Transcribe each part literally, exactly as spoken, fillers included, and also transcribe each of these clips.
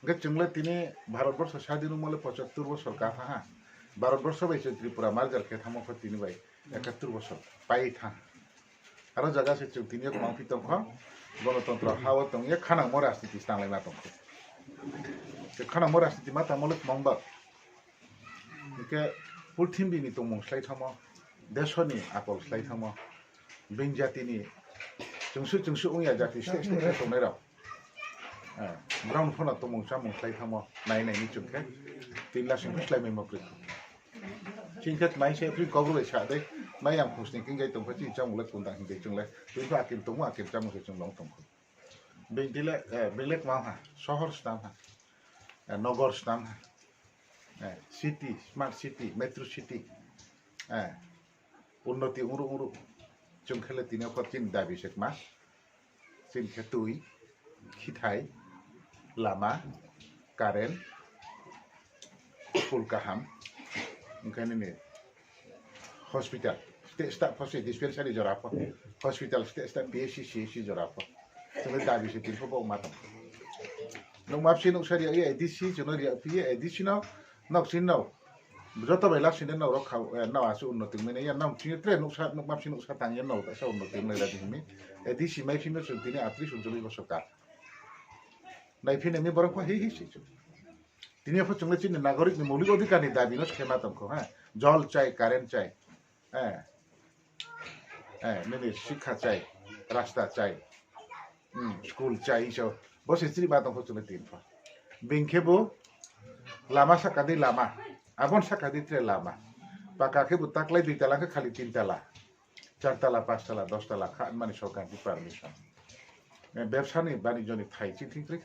Hingkhe chung le tini Bharat borso sadin ongmo le pochattor bosor ka thanng ha. Bharat borso bai chung Tripura merger khe thanngmo pho tini bai ekattor bosor pai thanng. Aro jaga se chung tini yo kmang phi tong kho, gonotontro ha wo tong ye khanangmo rajniti tanglaima tong kho. Khanangmo rajniti ma tangmo le kmang ba. Hingkhe purthimbi ni tongmung slái thanngmo, deso ni akol slái thanngmo, being jati ni chungsuh chungsuh ong ya jati steh steh khe tongnai rao, brao no phono tongmung chámung slái thanngmo nai nai ni chung khe, tini lasing pho slái maimo kroi. Chini khe tmai se phri Kaubru bai sa dei, mai yang khosning khe gai tong khe chini chámung le kundang hing dei chung le, tini pho akin tongmo akin chámung se chung long tong kho. Being le, being le kmang ha, sohor snam ha, nogor snam ha, city, smart city, metro city, unnoti ongruh ongruh. Chung khe le tini yo pho chini dabi se kma, chini khe tui, khithai, lama, current, school kaham, ongkha nini hospital steh stah pho se dispensary jora pho, hospital steh stah P H C, C H C jora pho. Chung le dabi se tini pho bo ma tong. Nouhma bsi nouhsa ri ye A D C, chung no ri phi ye A D C no, nok chini no, joto bai last ni no rokha, no asuh unnoti mai nai ya, nang chini tre nouhsa, nouhma bsi nouhsa tang ye no asuh unnoti mai nai ra di hing mi. A D C mai phi no chung tini atris unchollish bosor ka. Nai phi nai mi borok pho hi hi se chung. Tini yo pho chung le chini nagorik ni moulik odhikar ni dabi no se khe ma tong kho, ha. Jol chai, current chai, nini sikha chai, rasta chai, school chai, so bo se chrima tong kho chung le tini pho. Being khe bo lama sahka di lama, abo ni sahka di tre lama. Paka khe bo taklai dui tala khe khali tin tala, char tala, panch tala, dos tala kha mani sorkar ni permission. Bebsa ni banijyo ni thai chini thing kroi.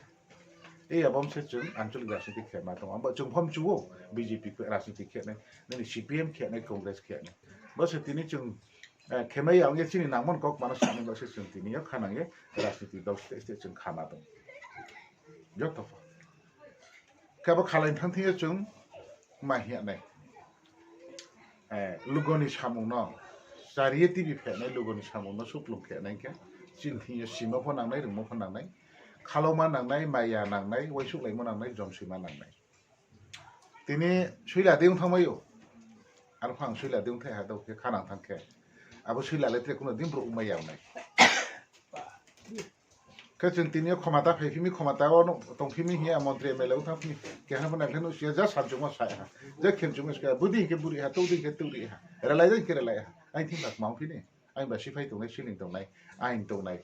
Ei abo se chung ancholic rajniti khe ma tong, abo chung pho mchu ou, B J P rajniti khe nai, nini C P M khe nai, Congress khe nai. Bo se tini chung khemai ya ong ye chini nangmo ni kau kma no sa nai, bo se chung tini yo khanang ye rajniti dol steh steh chung kha ma tong. Joto pho. Khe abo khalai thanng thing yo chung ma hing ya nai. Lugo ni samung no, chari ye T V phehnai, lugo ni samung no suklung khe nai khe, chini thing yo simo pho nangnai, rungmo pho nangnai, khalauma nangnai, maya nangnai, uaingsouhlaimo nangnai, jomsoima nangnai. Tini suila dei ong thanngmai ou. Arphuh ang suila dei ongthai ha dao khe khanang thanng khe. Abo suila le tre kuno din brouh ongmai ya nai. Khe chung tini yo khomata phai phi mi, khomata wo tong phi mi hing ye montri M L A ong thanng phi mi. Keha pho nai khe nuh si ya, ja samchungmo sa ha. Je khemchungmo sa ha. Budi hing khe buri ha, toudi hing khe toudi ha. Relai dei hing khe relai ha. Aini thing ba kmang phi ni. Aini ba siphai tongnai, siling tongnai, ain tongnai.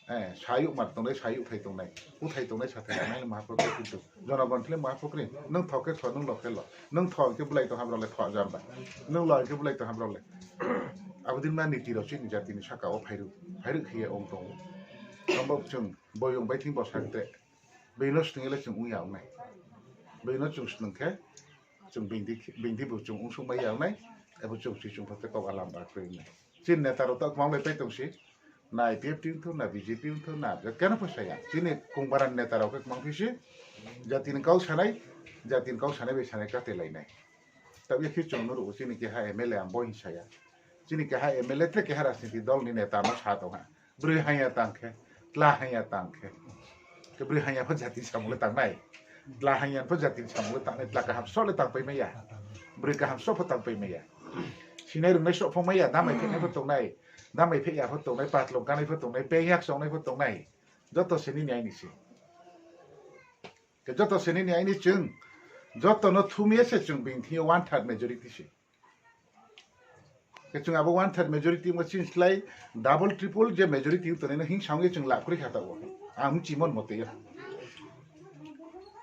Sayouh mar tongnai, sayouh thai tongnai. Kuthai tongnai, sathai tongnai, maha phokri kintu jonogon khe le maha phokri. Nung tho khe tho, nung lo khe lo. Nung tho hing khe bulai tong ha brao le tho jamba. Nung lo hing khe bulai tong ha brao le. Abo din ma niti rao chini jati ni saka wo phairuh, phairuh khe ye ong tong ou. Abo chung boyong bai thing bo sa tre. Being no snung ye le chung ong ya ong nai. Being no chung snung khe, chung being di bo chung ongsouh mai ya ong nai. Abo chung si chung pho khe kau alam ba kroi nai. Chini neta rao taoh kmang bai pai tong si. Na I P F T ongthou, na B J P ongthou, na keno pho sa ya. Chini kongbara ni neta rao khe kmang phi si. Jati ni kau sanai, jati ni kau sanai bai sanai katelai nai. Taoh ye khe chung nuh ou chini keha M L A ang bo hing sa ya. Chini keha M L A tre keha rajniti dol ni neta no sa tong ha. Broi hanya tang khe, tla hanya tang khe. Khe broi hanya pho jati ni samung le tang nai. Tla hanya pho jati ni samung le tang nai, tla kaham sroh le tangpai mai ya. Broi kaham sroh pho tangpai mai ya. Sinai rungnai sroh pho mai ya, damai phehnai pho tongnai, damai pheh ya pho tongnai, patlong kanai pho tongnai, peng yak chongnai pho tongnai. Joto se nini aini se. Khe joto se nini aini chung, joto no thum ye se chung being thing yo one third majority se. Khe chung abo one third majority mo chini slái double triple je majority tongnai no hingsa ong ye chung lab kroi kha taoh wo. Ang mchimo ni mote yo.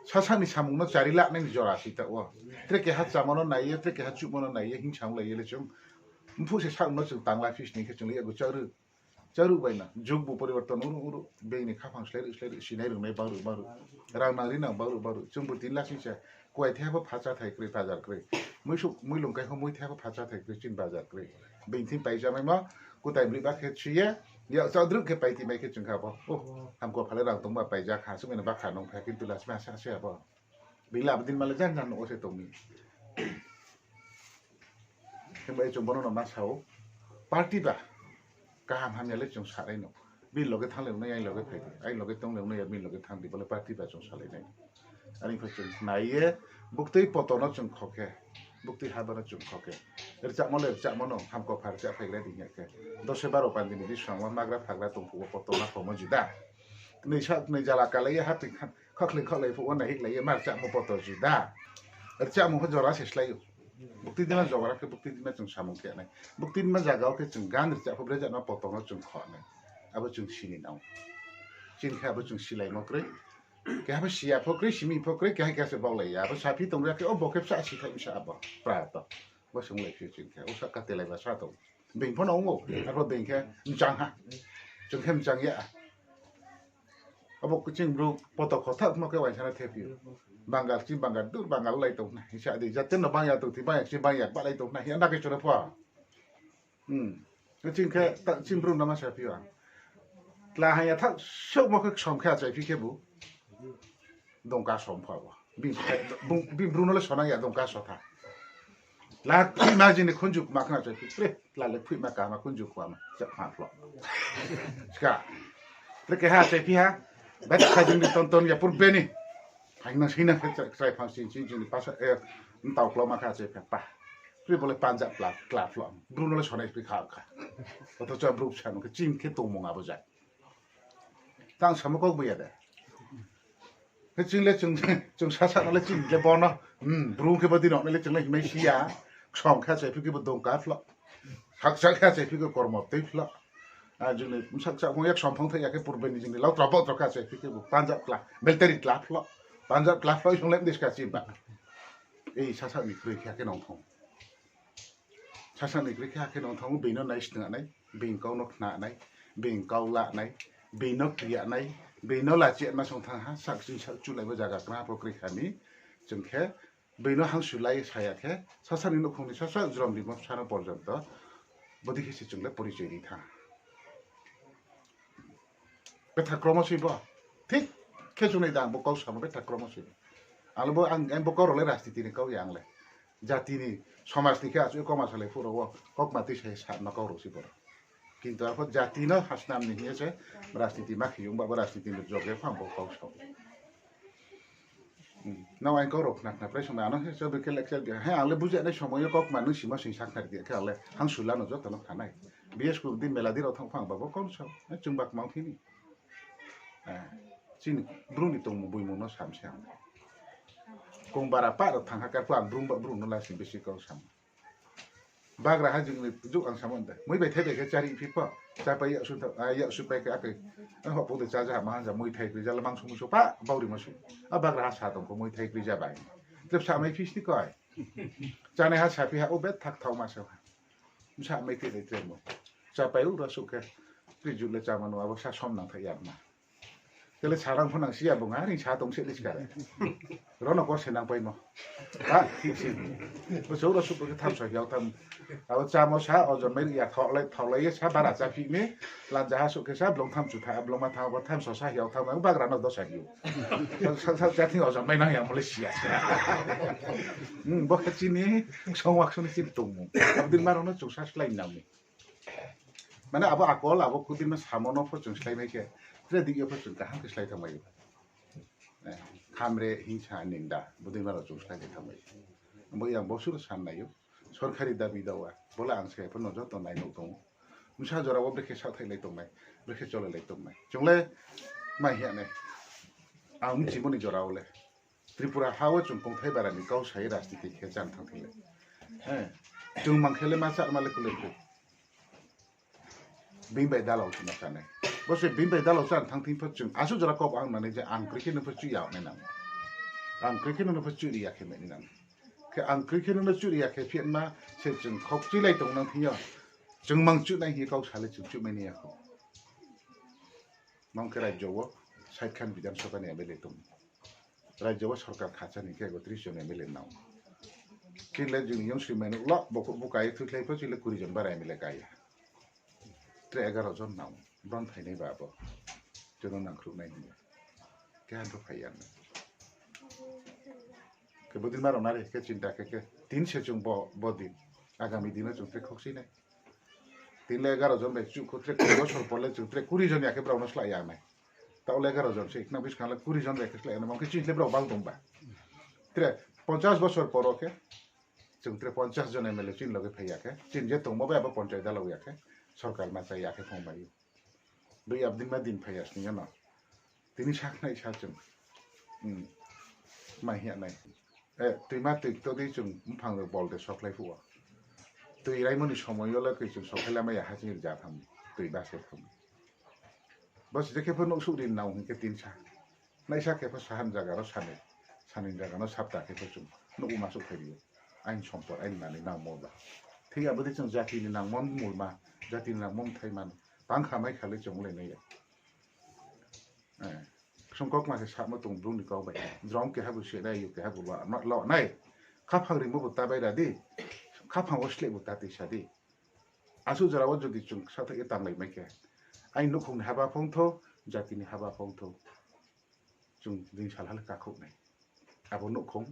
Sasa ni samung no chari lanai ni jora se taoh wo. Tre keha chámo no nai ye, tre keha chuhmo no nai ye hingsa onglai ye le chung. Mphuh se sak no chung tangla phi sning khe chung le yagu cháruh. Cháruh bai na, jug bo poriborton ongruh ongruh, being ni khaphang slái ruh slái ruh, sinai rungnai bangruh bangruh, rang nang ri nang bangruh bangruh, chung bo tini lasing se, kuai thaiha pho pha cháthai kroi, bazar kroi. Muisouh muilung kai pho mui thaiha pho pha cháthai kroi, chini bazar kroi. Being thing paijamaimo, kutai broi ba khe si ye, yak chadruh khe paiti mai khe chung kha bo. Hamkua pha le rang tongba paija kha, sumai no bakha nung pha, kintu lasima sa se abo. Being le abo din ma le jan jan nuh wo se tong mi. Himba chung bono no ma sa ou, party ba kaham hamya le chung sa nai no. Bini loge thanng le ong nai, aini loge phai di, aini loge tong le ong nai ya, bini loge thanng di, bo le party ba chung salai nai. Are pho chung nai ye, buktui poto no chung kho khe, buktui haba no chung kho khe, rchamo le rchamo no, hamkopha rchah phai le di hing ya khe, dose baro pandi ni biswang wo magra phagra tong phuh wo poto ma khomo juda. Knoi sa knoi jala kalai ye, haping kha-, khokhling kholai phuh wo naihiklai ye, ma rchamo poto juda. Rchamo pho jora se slái ou. Buktui dima jora khe buktui dima chung samung khe nai. Buktui dima zaga wo khe chung gan rchah pho brejak no poto no chung kho nai. Abo chung sini nang. Chini khe abo chung silaimo kroi. Keha pho siya pho kroi, simi pho kroi, keha keha se baulai ya. Abo saphi tong ya khe, o bo khe bsa sithai bsa abo. Pra to. Bo sung lai phi chini khe, o sa katelai ba sa tong. Being pho no ong ou, arpho being khe mchang ha. Chung khe mchang ya. Abo chini Bru poto khotha mo khe uaingsa no thephi ou. Bangal, chini Bangal, dur Bangal lai tong nai. Hisa di, jati no bang ya tong thi, bang ya, chini bang ya, ba lai tong nai. Hing ya na khe chora pho. Hmm. Chini khe, ta, chini Bru no ma saphi ou ang. Tla haya thak, souhmo khe ksom khe achai phi khe bu. Dongka som pho abo. Bini, bini Bru no le sonang ya dongka sotha. La phuima jini khunju kma khna achai phi. Pre, la le phuima kama khunju kma ma. Chak pha phlo. Ska. Pre keha achai phi ha. Bet kha jini ton ton ya pur beni. Haina sina khe chrai phang sin sin jini pasa, eh, mtao klo ma kha achai phi pa. Pre bo le panja pla, kla phlo. Bru no le sonai phi kha kha. Oto cha Bru sa no khe chini khe tongmung abo jai. Tang samo kok buya de. Khe chini le chung, chung sasa no le chini le bo no. Hmm, Bru khe bo di no le chung le himai siya. Ksom kha achai phi khe bo dongka phlo. Saksa kha achai phi khe kormo tei phlo. A, jini saksa phung yak som phung thai ya khe purbe ni jini lautra bautra kha achai phi khe bo panja kla, military kla phlo. Panja kla phlo sung le dis kha chini ba. Ei sasa ni kroi kha khe nong thong. Sasa ni kroi kha khe nong thong, being no nai sna nai, being kau no khna nai, being kau la nai, being no kri ya nai, being no lachi ma song thang ha, sak ching sak chulai bo zaga kra pho kroi kha mi, chung khe, being no hangsu lai sa ya khe, sasa ni nouhkhong ni sasa jrom rimo bsa no porjonto, bodei khe se chung le porichoi ri tha. Betha kromo soi bo. Thik khe chung nai dang bo kau samo betha kromo soi. Ang le bo, ang, ang bo kau rao le rajniti ni kau ya ang le. Jati ni, somaj ni khe achouh ye kau ma salai phuh rao wo, kaukma tui sai sa ma kau rao se bo rao. Kintu arpho jati no hasnam ni hing ye se rajniti ma khe ong ba bo rajniti ni jog ye phang bo kau sao. Hmm. Nrao ang kau rao khna khna prai somai ano he, he ang le buja nai somoi yo kaukma nung sima sing sa khna ri khe ang le hangsu la no joto no khna nai. B S School di mela di rao thanng phang ba bo kau sao. Chung ba kmang phi ni. Eh, chini Bru ni tongmung boimung no sam se ang. Kong bara pah rao thanng ha kar pho ang Bru ba Bru no la sing bisi kau sam. Bagraha jing ni juk ang samo de. Mui bai thai bai khe chári phi pho. Chápai yak su tha-, ah, yak su pai khe akai. Ang hok pho de chá ja ha ma hanja mui thai kroi ja la mangso muso pa bauri ma su. A bagraha sa tong kho mui thai kroi ja bai. Tlep sa mai phi sti koi. Chánaiha saphi ha o bet thak thao ma se ha. Bsa mai khe dei tre mo. Chápai ura suh khe. Kri juk le cháma no abo sa som nang thai ya ma. Kele sarang pho nang si ya bung ha, ring sa tong se le sikare. Ro no ko se nang paimo. Ha? Bo se ura suh khe tham so hiao tham. Abo chámo sa, ojon mai ya, thaolai, thaolai ye sa, bara cháphi mi. Lanja ha suh khe sa, blong tham chu tha, blong ma tham, bo tham so sa hiao tham, ang bagra no do sa hiao. Sa, sa, sa, thing ojon mai nang ya, Malaysia. Hmm, bo khe chini, song wak song ni chini tongmung. Abo din ma rao no chung sa slái nang mi. Mane abo akol, abo kudima samo no pho chung slái mai khe, tre dik yo pho chung kaham khe slái thanng mai ou. Eh, khamre, hingsa, ninda, budima rao chung slái khe thanng mai ou. Bo yang bosu no san nai ou. Sorkari dabi dawa, bo le ang se pho no joto nai nuh tong ou. Bsa jora wo brekhe saohthaih lai tong nai, brekhe cholai lai tong nai. Chung le mai hing ya nai. Ang mchimo ni jora wo le. Tripura ha wo chung kongthai bara ni kau sa ye rajniti khe chan thanng thing le. Eh, chung mang khe le ma chá ma le kule khe. Bini bai dalao chung ma chá nai. Bo se bini bai dalao chá thanng thing pho chung asuh jora kau ang nang nai je ang kroi khe nung pho chuh ya nai nang. Ang kroi khe nung no pho chuh ri ya khe mai nai nang. Khe ang kroi khe nung no chuh ri ya khe phiatma se chung khokchui lai tong nang thing yo. Chung mang chuh nai hing ye kau sa le chung chuh mai nai ya kho. Mang khe rajyo wo sait khan Bidhan Sabha ni M L A tong. Rajyo wo sorkar khacha ni khe ego tris jon M L A nang. Chini le jini yong sui mai nuh lo, bo, bo kai thukhlai pho chini le kuri jon bara M L A kai ya. Tre egaro jon nang, bron phainai ba bo. Jono nangkhruh nai hing ye. Keha pho phai ya nai. Khe bodin ma rao nare khe chinta khe khe. Tin se chung bo, bo din. Agami din no chung tre khokchui nai. Tin le egaro jon bai chuh kho tre kuri bosor por le chung tre kuri jon ya khe brao no slái ya nai. Taoh le egaro jon se, khna buskang le kuri jon bai khe slái nai, mangkhe chini le brao bang tong ba. Tre ponchas bosor poro khe, chung tre ponchas jon M L A chini loge phai ya khe, chini je tongmo bai abo ponchai dala ya khe, sorkar ma chai ya khe phung bai ou. Bo abdin ma din phai ya sning yo no. Tini sakhnai sa chung. Hmm. Mai hing ya nai. Eh, tuima tui kto dei chung mphang de bol de sokhlai phuh o. Tui raimo ni somoi yo le khe chung sokhlai lamai ya ha chini ja tham. Tui base tham. Bo se je khe pho nouhsuh ri nang hing khe tin sa. Naisa khe pho sahan jaga ro sani, sani jaga no sapta khe pho chung nouh ma suh phai ri ou. Aini sompot, aini nani nangmo ba. Thik abo dei chung jati ni nangmo mulma, jati ni nangmo mthai man. Tang kha mai kha le chung le nai ya. Eh, songkok ma se samo tong bru ni kau bai. Jrom keha bu se nai, yu keha bu la, ma, lo nai. Khaphang rimo bu ta bai ra di. Khaphang wo sleh bu ta tui sa di. Asuh jora wo jodi chung sa thaih ye tanglai mai khe, aini nouhkhong ni haba phong thou, jati ni haba phong thou. Chung din sal ha le kakhouh nai. Abo nouhkhong,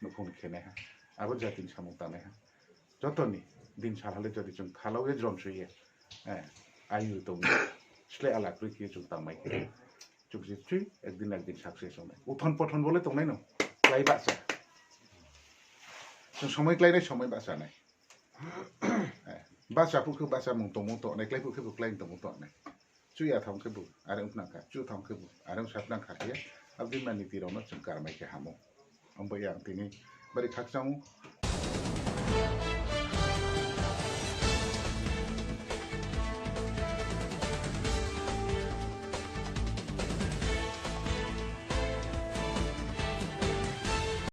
nouhkhong ni khe nai ha. Abo jati ni samung tangnai ha. Joto ni din sal ha le jodi chung khalau ye jrom soi ye, eh, ayu tong, sleh ala kroi khe chung tangmai khe. Chung se chui, ekdin na ekdin success ong nai. Uthon pothon bo le tongnai no. Klái bahcha. Chung somoi klái nai, somoi bahcha nai. Eh, bahcha phuh khe bahcha mung tongmung tong nai, klái phuh khe bu klái tongmung tong nai. Chu ya thang khe bu, are ong nang kha, chu thang khe bu, are ong sa nang kha khe, abdin ma niti rao no chung karmai khe hamo. Abo ya ang tini bari khakchang ou.